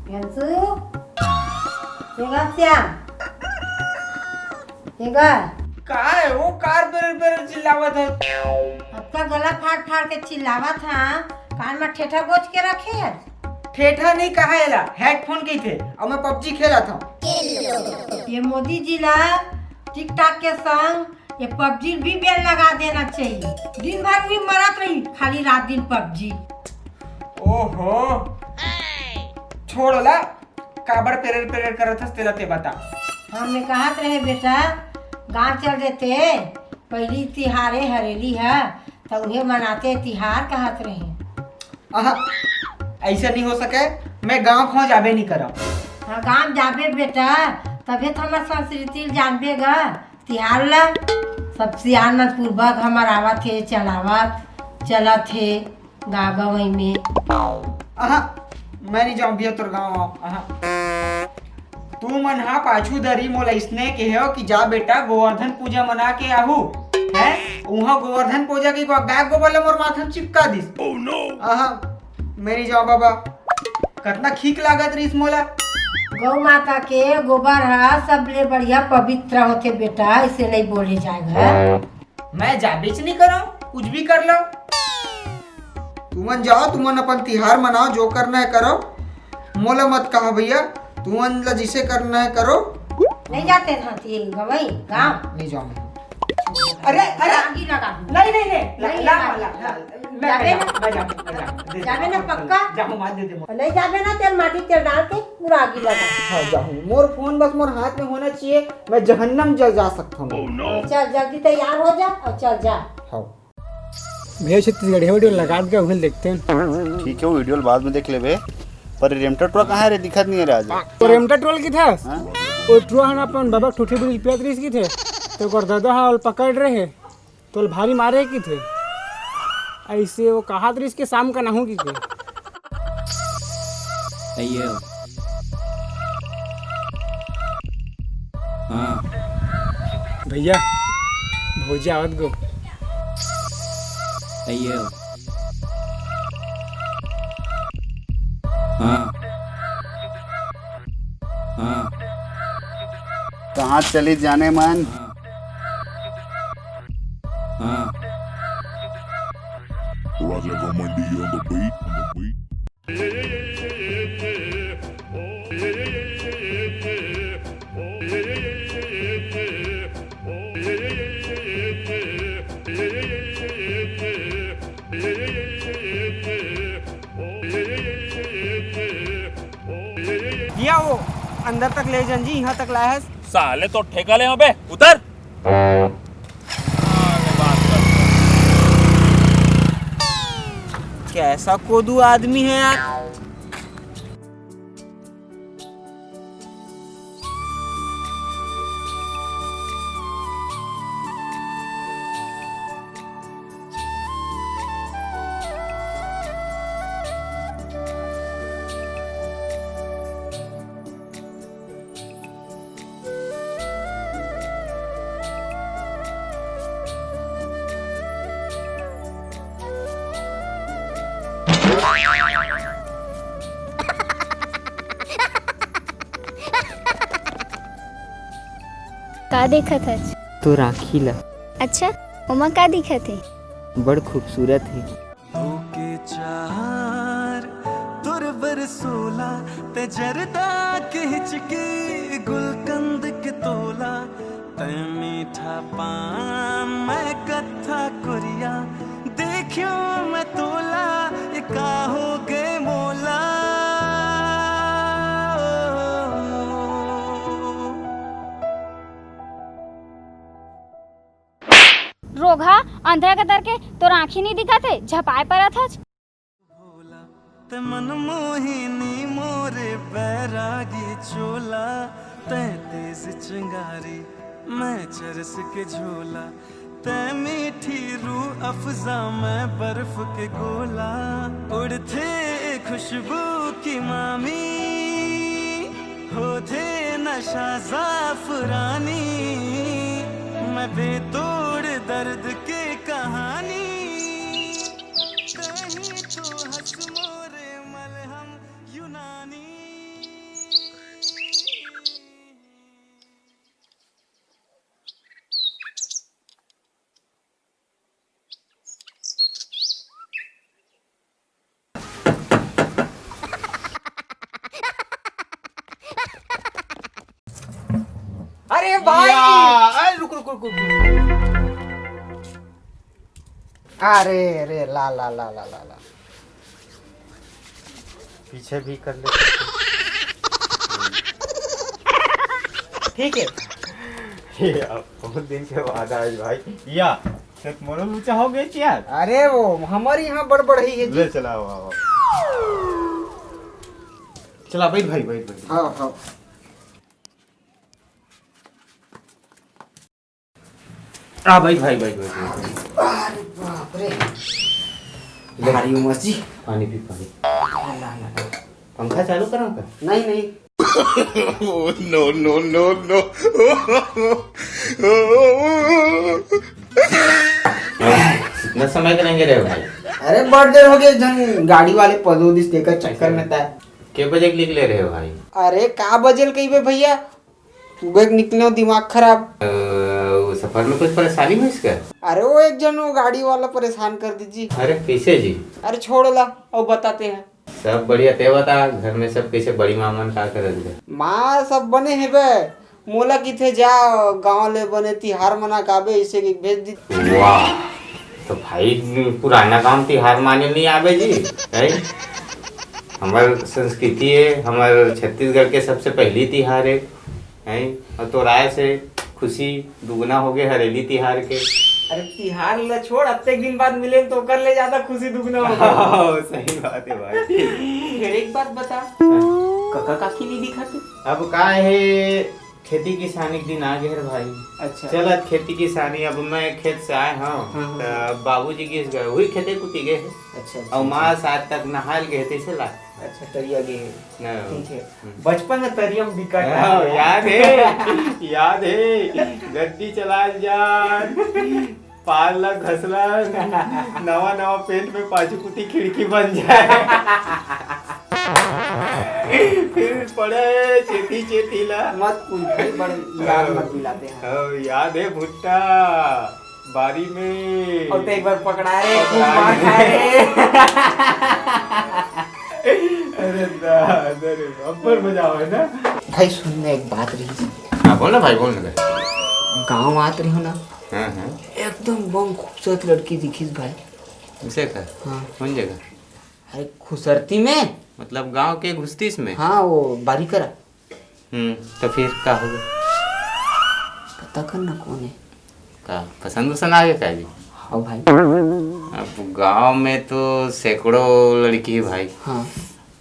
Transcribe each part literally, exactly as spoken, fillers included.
प्रियंशु, ये गा श्याम, ये गा। का है वो कार बेरर बेरर चिल्लावत है? अतका गला फाड़ फाड़ के चिल्लावत हा, कान में ठेठा गोच के रखे है। ठेठा नहीं कहा एला, हेडफोन कहिथे, अउ मैं पबजी खेलत हूँ। ये मोदी जी ला टिकटॉक के संग ये पबजी भी बैन लगा देना चाहिए। दिन भर भी मरत रही, खाली रात दिन पबजी। ओहो, छोड़ ला, काबर पेरर पेरर करत हस, तेला ते बता। हमने कहत रहे बेटा, गांव चल देते, पहली तिहारे हरेली है, तो उहे मनाते तिहार कहत रहे। आहा, ऐसा नहीं हो सके, मैं गांव खों जाबे नहीं करब। हाँ, गांव जाबे बेटा, तबे तो हमार संस्कृति ल जानबे गा। तिहार ला सब सियान मन पूर्वक हमार आवत हे, चलावत, चलत हे गा गवई में। आहा, मैं नहीं जाऊं भैया तोर गांव, आहा। तू मन हा पाछू दरी मोला इसने केहेव कि जा बेटा गोवर्धन पूजा मना के आहू, हैं? उहाँ गोवर्धन पूजा के गाय गोबर ले मोर माथा म चिपका दिस। आहा, मैं नहीं जाऊं बाबा, कतना खीक लागत रहिस मोला। गौ माता के गोबर हा सबले बढ़िया पवित्र होथे बेटा, इसे नहीं बोले जाएगा। मैं जाबेच नहीं करो, कुछ भी कर लो। तुमन जाओ, तुमन अपन तिहार मनाओ, जो करना है करो, मोला मत कहा भैया, तुमन ला जिसे करना है करो। नहीं जाते ना ती गवई गांव। नहीं जाऊंगा। अरे, अरे, आगी लगा दूं। नहीं, नहीं, नहीं, ला, नहीं ला, लगा ला, दूं। ला, मैं, जाबे मैं, ना? मैं जाऊं, मैं जाऊं, दे दे, जाबे ना, दे दे, पक्का? जाऊं, मार दे दे, मोर। नहीं जाबे ना, तेल माटी तेल डाल के पूरा आगी लगा। हाँ, जाऊं। मोर फोन बस मोर हाथ में होना चाहिए, मैं जहन्नम जा, जा सकता हूँ। चल, जल्दी तैयार हो जा और चल जा। हाँ। भैया, छत्तीसगढ़िया वीडियो लगा के उन्हें देखते हैं। ठीक है, वो वीडियो बाद में देख लेबे। पर रेमटा टोला कहाँ है रे? दिखत नहीं है रे आज। तो रेमटा टोल की था? हाँ? वो टुआ हन अपन बाबा ठूठी बीड़ी पियत रहिस की थे, तो ओकर दादा हा ओल पकड़ रहे, तो ओल भारी मारे की थे। ऐसे वो कहात रहिस के शाम का नहू की थे। अइयो। हाँ। भैया, भौजी आवत गो। अइयो। हाँ। हाँ। कहाँ चली जाने मन? हाँ। हाँ। Raja Ghamandi on the beat, on the beat. दिया वो अंदर तक ले जन जी, यहाँ तक लाया है। साले तो ठेका ले अबे, उतर। कैसा कोदू आदमी है यार। का देखत हच? तोर आँखी ला। अच्छा, ओमा का दिखत हे? बड़ खूबसूरत हे। होके चार तोर बरसोला, ते जरदा के हिचकी गुलकंद के तोला, ते मीठा पान मैं कत्था कोरिया, देखियो मैं तोला, ये का हो गए मोला। रोगहा, अंधरा के दर के तोर आँखी नी दिखत हे, झपाए परत हच। भोला, ते मन मोहिनी मोरे बैरागी चोला, ते तेज चिंगारी, मैं चरस के झोला, ते मीठी रूह अफजा, मैं बर्फ के गोला, उड़थे खुशबू की मामी, होथे नशा जाफरानी, मैं बेतोड़ दर्द के कहानी। कहीं तो हंस मोरे मलहम यूनानी। अरे भाई! या, अरे रुक, रुक, रुक, रुक। अरे, अरे, ला, ला, ला। पीछे भी कर ले। ठीक है। ये अब बहुत दिन के बाद आज भाई। या, तो मोरो लूचा हो गए क्या? अरे वो हमारी यहाँ बड़ बड़ ही है जी। ले चला, वाह, वाह। चला, बैठ भाई, बैठ, बैठ। हाँ, हाँ। आ, बैठ भाई, बैठ, बैठ, बैठ। अरे बाप रे। ले। भारी उमस जी। पानी पी, पानी। ला, ला, ला। पंखा चालू करा का? नहीं, नहीं। Oh, no, no, no, no। इतना समय करेंगे रे भाई? अरे, बड़ देर हो गए, जन गाड़ी वाले पदो दिस तेकर चक्कर में ता। के बजे के निकले रहे भाई? अरे, का बजे ल कहिबे भैया, सुबह के निकले हो, दिमाग खराब। अ, वो सफर में कुछ परेशानी हुई इसका? अरे, वो एक जन वो गाड़ी वाला परेशान कर दीजिए। अरे, कैसे जी? अरे, छोड़ ला, वो बताते हैं। सब बढ़िया, ते बता, घर में सब कैसे, बड़ी माँ मन का करत हे? माँ सब बने हे बे, मोला किथे जा, गाँव ले बने तिहार मना काबे, इसे के भेज दी। वाह, तो भाई, पुराना गाँव तिहार माने नहीं आबे जी, है? हमर संस्कृति है, हमर छत्तीसगढ़ के सबसे पहली तिहार है, है? और तोराए से खुशी दुगना हो गए हरेली तिहार के। अरे, तिहार ला छोड़, अतेक दिन बाद मिले तो ओकर ले ज्यादा खुशी दुगना हो गए। हाँ, सही बात है भाई। फिर एक बात बता, हाँ। कका काकी नहीं दिखाते? अब का है, खेती किसानी के दिन आ गए रे भाई। अच्छा। चलत खेती किसानी, अब मैं खेत से आए हूँ, हाँ, हाँ। त बाबूजी गिस गए, वही खेते कुती गए हैं। अच्छा, अच्छा, और माँ अच्छा। सात तक नहाल गए थे, से ला। अच्छा, तरिया गए हैं। हाँ। ठीक है। हम्म। बचपन में तरिया में बिकट हाँ, नहाए। याद है, याद है। गड्डी चलाल जान, पाल ला घसलन, नवा नवा पेंट में पाछू कुती खिड़की बन जाए। फिर पड़े चेती चेती ला। मत पूछ भाई, बड़े याद मत दिलाते हैं। हाँ, याद है भुट्टा, बारी में। और तो एक बार पकड़ा रे, खूब पकड़ा मार रे। खा रे। अरे दादा रे, अब्बड़ मजा आवे ना। भाई सुन ना, एक बात रही। हाँ, बोल ना भाई, बोल ना। गाँव आत रही हो ना, हाँ, हाँ। एकदम बम खूबसूरत लड़की दिखिस भाई। उसे का? हाँ। कौन जगह? अरे, खुसरती में। मतलब गांव के घुसतीस में? हाँ, वो बारी करा। हम्म, तो फिर का होगा? पता कर ना कौन है। का पसंद वसंद आ गया का जी? हाँ भाई। अब गांव में तो सैकड़ों लड़की है भाई। हाँ।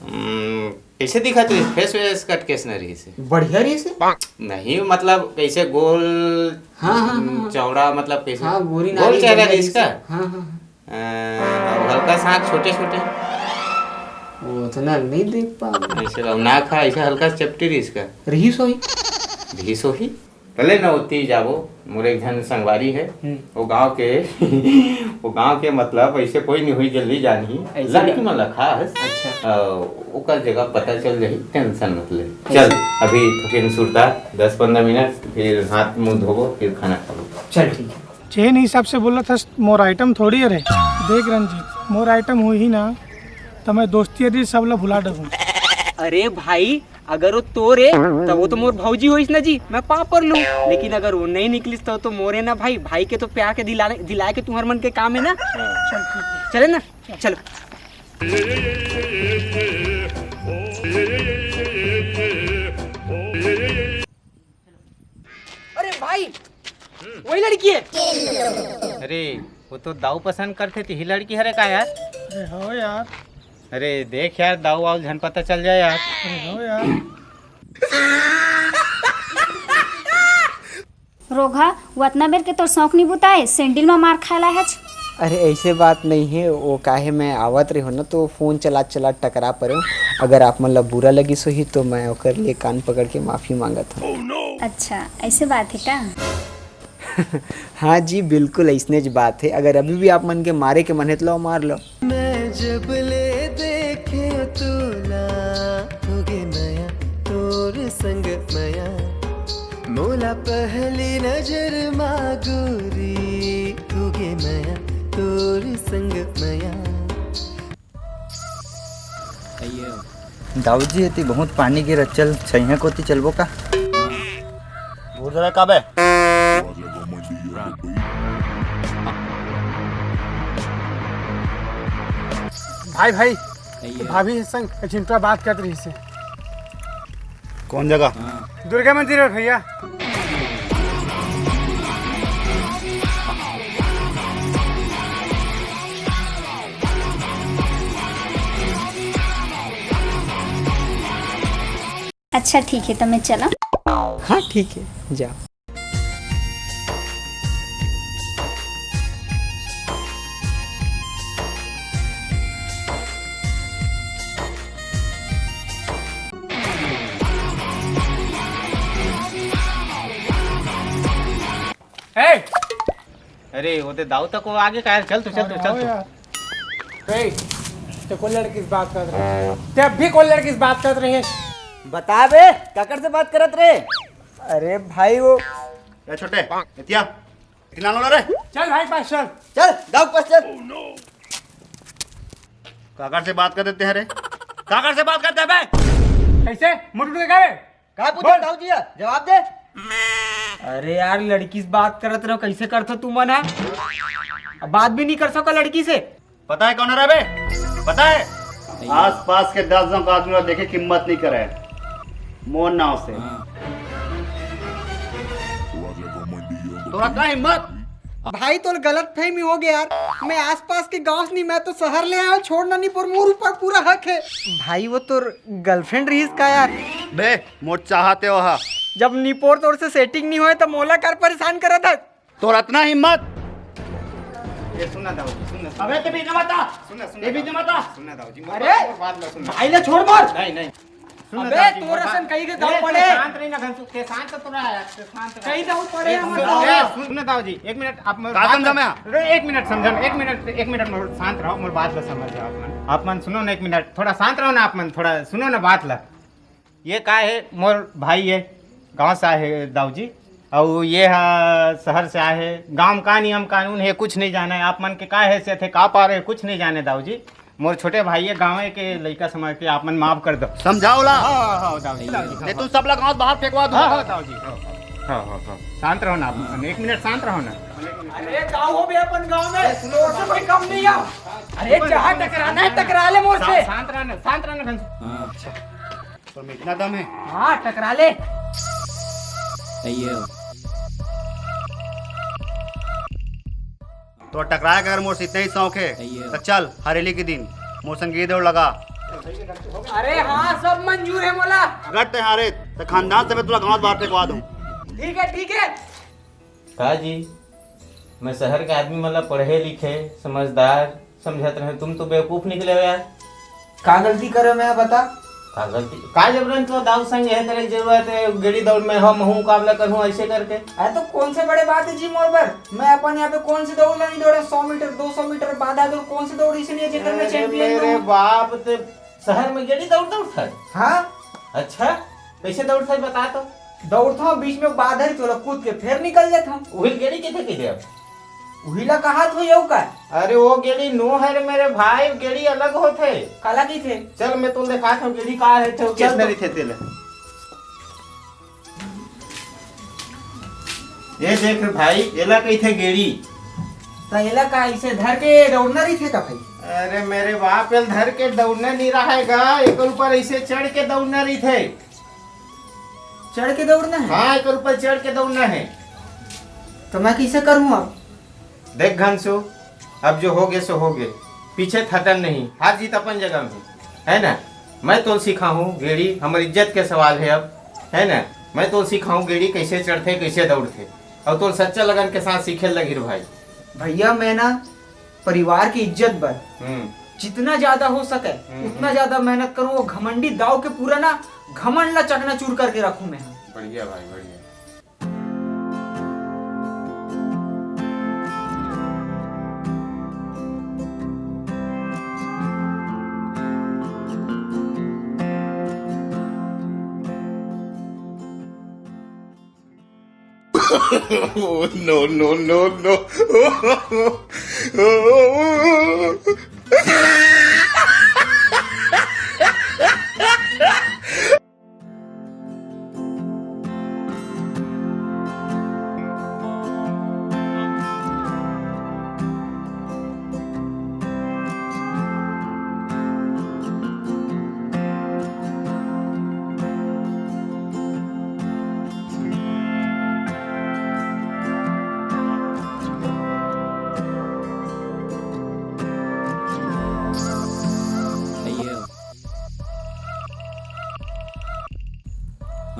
हम्म, कैसे दिखा तू? फेस वेस कट कैसे न रही से? बढ़िया रही से? नहीं, मतलब कैसे गोल, हाँ, हाँ, हाँ, हाँ। चौड़ा, मतलब कैसे? हाँ, गोरी गोल नारी चेहरा बढ़िया रही रही से। इसका? हाँ, हाँ, हाँ। अ, और हल्का सा आँख छोटे छोटे। वो उतना नहीं देख पा। ऐसे रहो, नाक है, ऐसे हल्का सा चपटी रही इसका। रही सोही। रही सोही? पहले न होती जाबो, मोर एक झन संगवारी है, हम्म। वो गांव के, वो गांव के मतलब ऐसे कोई नहीं हुई जल्दी जान ही। ऐसे लड़की क्या? मन ला खास। अच्छा। अ, ओकर जगह पता चल जाही, टेंशन मत ले। अच्छा। चल, अभी थोकिन सुरता, दस पंद्रह मिनट, फिर हाथ मुंह धोबो, फिर खाना खाबो। चल, ठीक है। जेन हिसाब से बोलत हस, मोर आइटम थोड़ी अरे। देख रंजीत, मोर आइटम होही ना, त मैं दोस्ती अदी सब ला भुला डरूं। अरे भाई, अगर वो तोर ए, त वो तो मोर भौजी होइस ना जी, मैं पाँव पर लूं। लेकिन अगर वो नहीं निकलिस त वो तो मोर ए ना भाई, भाई के तो प्यार के दिलाने, दिलाए के तुम्हर मन के काम है ना। हाँ। चल, ठीक है। चले ना? चलो। अरे भाई, हम्म। वही लड़की है। अरे, वो तो दाऊ पसंद करथे, त ही लड़की हरे का यार? अरे हो यार। अरे देख यार, दाऊ वाऊ झन पता चल जाए यार। अरे हो यार। रोगहा, वो अतना बेर के तोर शौक नहीं बुताए, सैंडल में मार खाए ला हच। अरे ऐसे बात नहीं है, वो काहे मैं आवत रहे हो ना, तो फोन चला चला टकरा परे हो। अगर आप मन ला बुरा लगिस होही तो मैं ओकर लिए कान पकड़ के माफी मांगत हूँ। अच्छा, ऐसे बात है का? हाँ जी, बिल्कुल ऐसने ज बात है। अगर अभी भी आप मन के मारे के मन है तो लो, मार लो। मैं जब ले देखे तोला, होगे नया तो पहली नजर मा गोरी, होगे मया तोर संग मया। दाऊ जी, एती बहुत पानी गिरत, चल छइहा कोती चलबो का? घुस रहे का बे? भाई, भाई, भाभी के संग चिंटुआ बात करत रहिस हे। कौन जगह? दुर्गा मंदिर में भैया। अच्छा, ठीक है, तो मैं चला। हाँ, ठीक है, जा। ए! अरे, वो दे दाऊ तक वो आगे का है। चल तू, चल तू, चल तू। ए, ते कोन लड़की से बात करत रहे? ते अभी कोन लड़की से बात करत रहे? बता बे, काकर से बात करत रहे? अरे भाई, वो ए छोटे, एतिया, इतना लो रे। चल भाई पास चल। चल, दाऊ पास चल। काकर से बात करत रहे रे? काकर से बात करत रहे बे? कैसे? मुटुक के का रे? का पूछे बोल। दाऊ जी, जवाब दे। अरे यार, लड़की से बात करत रहो, कैसे करथो तुमन हा? अब बात भी नहीं कर सको लड़की से। पता है कौन है रे बे? पता है? आसपास के दस गांव का आदमी देखे हिम्मत नहीं करे मोर नाव से। हाँ। तोरा का हिम्मत? भाई, तोर गलत फहमी हो गया यार। मैं आसपास के गांव से नहीं, मैं तो शहर ले आया हूँ, छोड़ना नहीं पर मोर ऊपर पूरा हक है। भाई, वो तोर गर्लफ्रेंड रहीस का यार? बे, मोर चाहते हो हा। जब निपोर तोर से सेटिंग नहीं होए तो मोला कर परेशान करत है। तोर अतना हिम्मत? ये सुन ना दाऊ जी, सुन ना, सुन ना। अबे ते बीच में मत आ। सुन ना, सुन ना ये बीच में मत आ। सुन ना दाऊ जी, अरे, मोर बात ला सुन ना। भाई ले छोड़ मोर। नहीं, नहीं। सुन ना अबे, दाऊ जी, तोर मोर असन बात कहीं के दाऊ ए, पड़े। शांत रही ना घनसु, ते शांत तो रहा यार, ते शांत रहा। कहीं दाऊ पड़े ए, हमर सुन, दाऊ। ए, सुन ना दाऊ जी, एक मिनट आप मोर का बात समझा ला-, में आ? अरे, एक मिनट समझा ना, एक मिनट, एक मिनट मोर शांत रहो, मोर बात ला समझ जाओ आप मन। आप मन सुनो ना एक मिनट, थोड़ा शांत रहो ना आप मन, थोड़ा सुनो ना बात ला। ये का है, मोर भाई है, गांव से आए है दाऊ जी, और ये हा शहर से आए है। गांव का नियम कानून है, कुछ नहीं जाने। आप मन के का हैसियत है, का पावर है, कुछ नहीं जाने दाऊ जी। मोर छोटे भाई है, गांव के लइका समझ के आप मन माफ कर दो। समझाओ ला। हाँ, हाँ, हाँ, दाऊ जी, दाऊ जी, नहीं हाँ, तुम सब ला गांव से बाहर फेंकवा दो। हाँ, हाँ, दाऊ जी, हाँ, हाँ, हाँ, हाँ, हाँ। शांत रहो ना आप, एक मिनट शांत रहो ना। अरे, का हो बे अपन गांव में? तोर से कोई कम नहीं है। अरे, जहाँ टकराना है, टकरा ले मोर से। शांत रहना, शांत रहना, घनसु। हाँ, अच्छा। तो में इतना दम है? हाँ, टकरा ले। सही है। तो टकराए का अगर मोर से इतना ही शौक है, सही है। तो चल, हरेली के दिन मोर संग ये दौड़ लगा। अरे हाँ, सब मंजूर है मोला। अगर ते हारे, तो खानदान समेत तोला गांव से बाहर फेंकवा दूं। ठीक है, ठीक है। का जी, मैं शहर के आदमी मन ला पढ़े लिखे, समझदार समझत रहे, तुम तो बेवकूफ निकले हो यार। का गलती करे मैं, बता? का गलती? का जबरन तो दाऊ संग यह तरह की जरूरत है, गेड़ी दौड़ में हम हूँ मुकाबला करूँ ऐसे करके? अरे तो कौन से बड़े बात है जी मोर बर? मैं अपन यहाँ पे कौन से दौड़ नहीं दौड़े, सौ मीटर, दो सौ मीटर, बाधा दौड़, कौन से दौड़ इसे नहीं है जेकर मैं अरे चैंपियन मेरे हूँ? बाप, ते शहर में गेड़ी दौड़ दौड़ था? हाँ। अच्छा, कैसे दौड़ था बता तो। दौड़थंव, बीच में बाधर तोला कूद के फेर निकल जाथंव। उहिल गेड़ी किथे कहिथे अब? उहिला कहात हो यऊ का? अरे वो गेड़ी नो है रे मेरे भाई, गेड़ी अलग होथे। काला कहिथे? चल मैं तुला देखात हंव गेड़ी का है, चल चल किसने तो। रहिथे तेला। ये देख रे भाई, एला कहिथे गेड़ी। त एला का इसे धर के दौड़ना रहिथे का भाई? अरे मेरे बाप, एला धर के दौड़ना नहीं रहे गा, एकर ऊपर ऐसे चढ़ के दौड़ना रहिथे। चढ़ के दौड़ना है? हाँ, एकर ऊपर चढ़ के दौड़ना है। तो मैं कैसे करूँ अब? देख घनसू, अब जो होगे सो होगे, पीछे थटन नहीं, हार जीत अपन जगह में, है ना? मैं तोला सिखाहूँ गेड़ी, हमर इज्जत के सवाल है अब, है ना? मैं तोला सिखाहूँ गेड़ी कैसे चढ़थे, कैसे दौड़थे, और तोला सच्चा लगन के साथ सीखे लगी रे भाई। भैया, मैं ना परिवार की इज्जत बर हम्म। जितना ज्यादा हो सके, हम्म, उतना हम्म। ज्यादा मेहनत करूँ। वो घमंडी दाऊ के पूरा ना घमंड ला चकनाचूर करके रखूँ मैं। बढ़िया भाई, बढ़िया। Oh, no, no, no, no.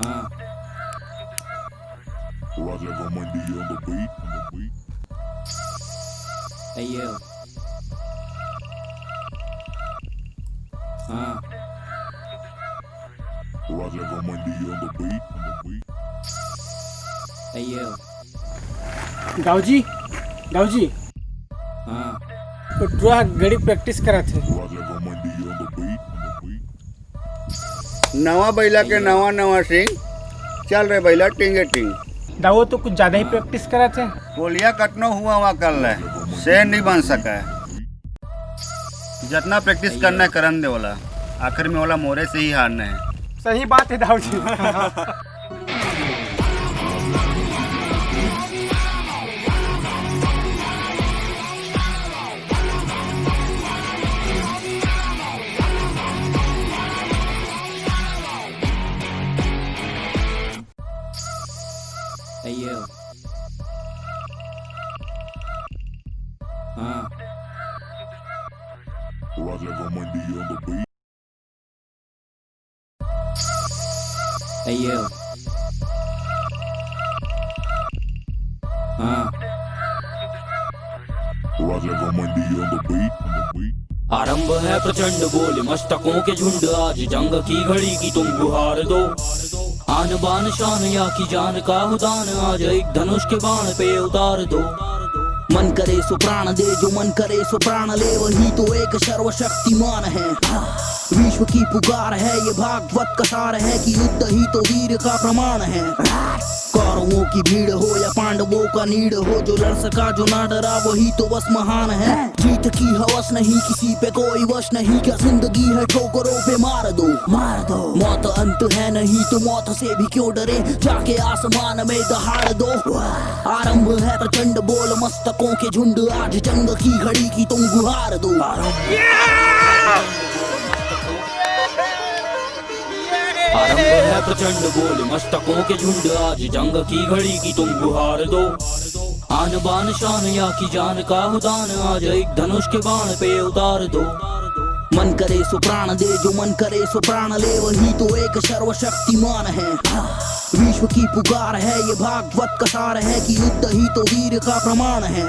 हाँ। Raja Ghamandi on the beat, on the beat. Hey, yo. हाँ। Raja Ghamandi on the beat, on the beat. Hey, yo. Dau ji, Dau ji. हाँ। वो टुरा गड़ी practice करत हे। Raja Ghamandi on the beat, on the beat. नवा बइला के नवा नवा सींग, चल रे बइला टिंगे टिंग। दाऊ तो कुछ ज्यादा ही practice करत हे। कोलिया कतनो हुआ हुआ कर ले, शेर नहीं बन सके। जतना practice करना है करन दे वाला, आखिर में वाला मोरे से ही हारना है। सही बात है दाऊ जी। Hey, yo. हाँ। Raja Ghamandi on the beat. Hey, yo. हाँ। Raja Ghamandi on the beat, on the beat. आरंभ है प्रचंड बोल मस्तकों के झुंड, आज जंग की घड़ी की तुम गुहार दो। आन बान शान या की जान का हो दान, आज एक धनुष के बाण पे उतार दो। मन करे सो प्राण दे, जो मन करे सो प्राण ले, वही तो एक सर्वशक्तिमान है। विश्व की पुकार है, ये भागवत का सार है कि युद्ध ही तो वीर का प्रमाण है। कौरवों की भीड़ हो या पांडवों का नीड़ हो, जो लड़ सका जो ना डरा वही तो बस महान है। जीत की हवस नहीं किसी पे कोई वश नहीं, क्या जिंदगी है ठोकरों पे मार दो, मार दो। मौत अंत है नहीं तो मौत से भी क्यों डरे, जाके आसमान में दहाड़ दो। आरंभ है प्रचंड बोल मस्तकों के झुंड, आज जंग की घड़ी की तुम गुहार दो। आरंभ आरंभ है प्रचंड बोल मस्तकों के झुंड, आज जंग की घड़ी की तुम गुहार दो। आन बान शान या की जान का हो दान, आज एक धनुष के बाण पे उतार दो। मन करे सो प्राण दे, जो मन करे सो प्राण ले, वही तो एक सर्वशक्तिमान है। विश्व की पुकार है, ये भागवत का सार है कि युद्ध ही तो वीर का प्रमाण है।